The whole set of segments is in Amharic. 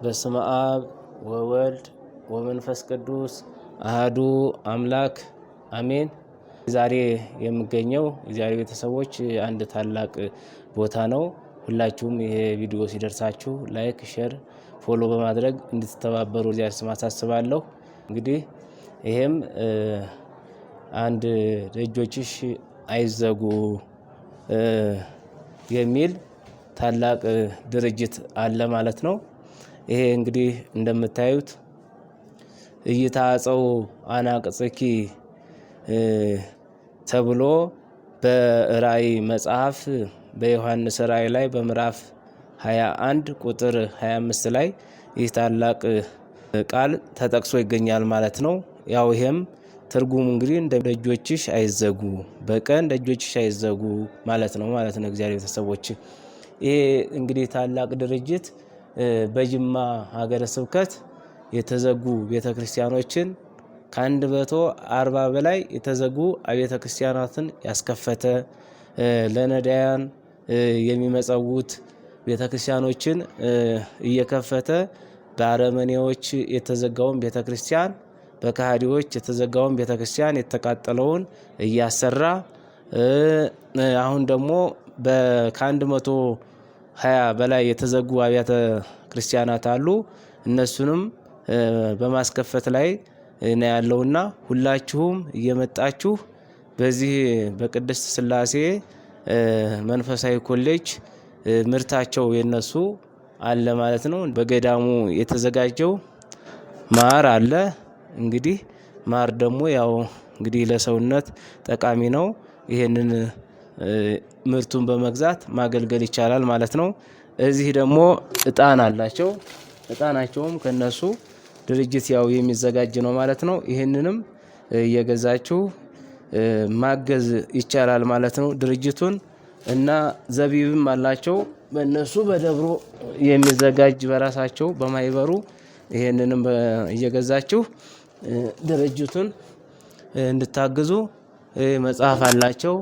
በስመ አብ ወወልድ ወመንፈስ ቅዱስ አህዱ አምላክ አሜን። ዛሬ የምገኘው እግዚአብሔር ቤተሰቦች አንድ ታላቅ ቦታ ነው። ሁላችሁም ይሄ ቪዲዮ ሲደርሳችሁ like፣ share፣ follow በማድረግ እንድትተባበሩ እግዚአብሔር ስም አሳስባለሁ። እንግዲህ ይሄም አንድ ደጆችሽ አይዘጉ የሚል ታላቅ ድርጅት አለ ማለት ነው። ይሄ እንግዲህ እንደምታዩት ኢይትዐጸው አናቅጽኪ ተብሎ በራእይ መጽሐፍ በዮሐንስ ራእይ ላይ በምዕራፍ 21 ቁጥር 25 ላይ ይህ ታላቅ ቃል ተጠቅሶ ይገኛል ማለት ነው። ያው ይሄም ትርጉሙ እንግዲህ እንደ ደጆችሽ አይዘጉ፣ በቀን ደጆችሽ አይዘጉ ማለት ነው ማለት ነው። እግዚአብሔር ቤተሰቦች ይሄ እንግዲህ ታላቅ ድርጅት በጅማ ሀገረ ስብከት የተዘጉ ቤተክርስቲያኖችን ከ140 በላይ የተዘጉ አብያተ ክርስቲያናትን ያስከፈተ፣ ለነዳያን የሚመጸውት ቤተክርስቲያኖችን እየከፈተ፣ በአረመኔዎች የተዘጋውን ቤተክርስቲያን፣ በካሃዲዎች የተዘጋውን ቤተክርስቲያን የተቃጠለውን እያሰራ፣ አሁን ደግሞ ከ120 በላይ የተዘጉ አብያተ ክርስቲያናት አሉ። እነሱንም በማስከፈት ላይ ነው ያለውና ሁላችሁም እየመጣችሁ በዚህ በቅድስት ስላሴ መንፈሳዊ ኮሌጅ ምርታቸው የነሱ አለ ማለት ነው። በገዳሙ የተዘጋጀው ማር አለ። እንግዲህ ማር ደግሞ ያው እንግዲህ ለሰውነት ጠቃሚ ነው። ይሄንን ምርቱን በመግዛት ማገልገል ይቻላል ማለት ነው። እዚህ ደግሞ እጣን አላቸው። እጣናቸውም ከነሱ ድርጅት ያው የሚዘጋጅ ነው ማለት ነው። ይህንንም እየገዛችሁ ማገዝ ይቻላል ማለት ነው ድርጅቱን። እና ዘቢብም አላቸው በእነሱ በደብሮ የሚዘጋጅ በራሳቸው በማይበሩ፣ ይሄንንም እየገዛችሁ ድርጅቱን እንድታግዙ። መጽሐፍ አላቸው።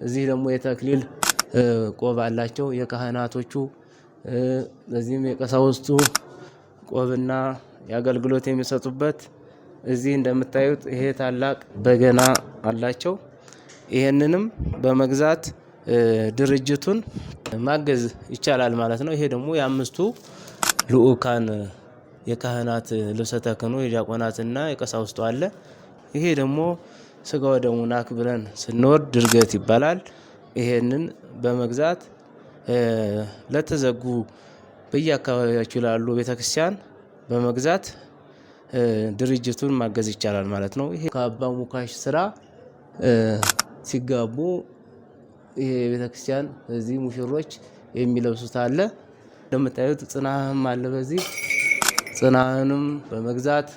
እዚህ ደግሞ የተክሊል ቆብ አላቸው የካህናቶቹ፣ በዚህም የቀሳውስቱ ቆብና የአገልግሎት የሚሰጡበት። እዚህ እንደምታዩት ይሄ ታላቅ በገና አላቸው። ይሄንንም በመግዛት ድርጅቱን ማገዝ ይቻላል ማለት ነው። ይሄ ደግሞ የአምስቱ ልኡካን የካህናት ልብሰ ተክህኖ፣ የዲያቆናትና የቀሳውስቱ አለ። ይሄ ደግሞ ስጋ ወደሙን አክብረን ስንወርድ ድርገት ይባላል። ይሄንን በመግዛት ለተዘጉ በየአካባቢያችሁ ላሉ ቤተክርስቲያን በመግዛት ድርጅቱን ማገዝ ይቻላል ማለት ነው። ይሄ ከአባ ሙካሽ ስራ ሲጋቡ ይሄ ቤተክርስቲያን እዚህ ሙሽሮች የሚለብሱት አለ። እንደምታዩት ጽናህም አለ። በዚህ ጽናህንም በመግዛት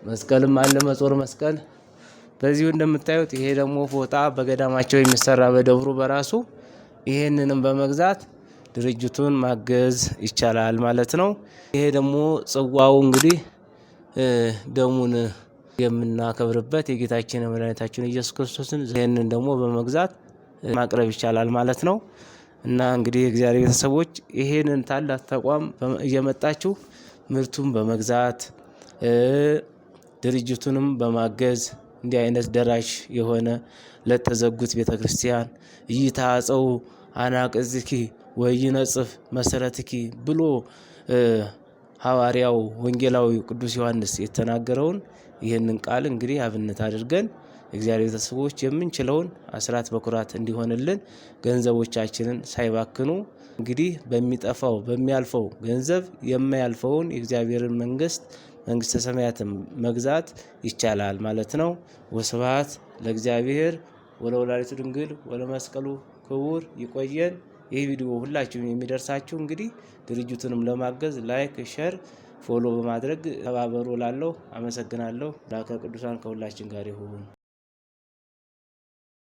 መስቀልም አለ፣ መጾር መስቀል በዚሁ እንደምታዩት። ይሄ ደግሞ ፎጣ በገዳማቸው የሚሰራ በደብሩ በራሱ፣ ይሄንንም በመግዛት ድርጅቱን ማገዝ ይቻላል ማለት ነው። ይሄ ደግሞ ጽዋው እንግዲህ ደሙን የምናከብርበት የጌታችን የመድኃኒታችን ኢየሱስ ክርስቶስን፣ ይህንን ደግሞ በመግዛት ማቅረብ ይቻላል ማለት ነው። እና እንግዲህ የእግዚአብሔር ቤተሰቦች ይሄንን ታላቅ ተቋም እየመጣችሁ ምርቱን በመግዛት ድርጅቱንም በማገዝ እንዲህ አይነት ደራሽ የሆነ ለተዘጉት ቤተ ክርስቲያን ኢይትዐጸው አናቅጽኪ ወኢይነጽፍ መሰረትኪ ብሎ ሐዋርያው ወንጌላዊ ቅዱስ ዮሐንስ የተናገረውን ይህንን ቃል እንግዲህ አብነት አድርገን እግዚአብሔር ቤተሰቦች የምንችለውን አስራት በኩራት እንዲሆንልን ገንዘቦቻችንን ሳይባክኑ እንግዲህ በሚጠፋው በሚያልፈው ገንዘብ የማያልፈውን የእግዚአብሔርን መንግስት መንግስተ ሰማያትን መግዛት ይቻላል ማለት ነው። ወስብሐት ለእግዚአብሔር ወለወላዲቱ ድንግል ወለመስቀሉ ክቡር። ይቆየን። ይህ ቪዲዮ ሁላችሁም የሚደርሳችሁ እንግዲህ ድርጅቱንም ለማገዝ like፣ share፣ follow በማድረግ ተባበሩ እላለሁ። አመሰግናለሁ። ላከ ቅዱሳን ከሁላችን ጋር ይሁን።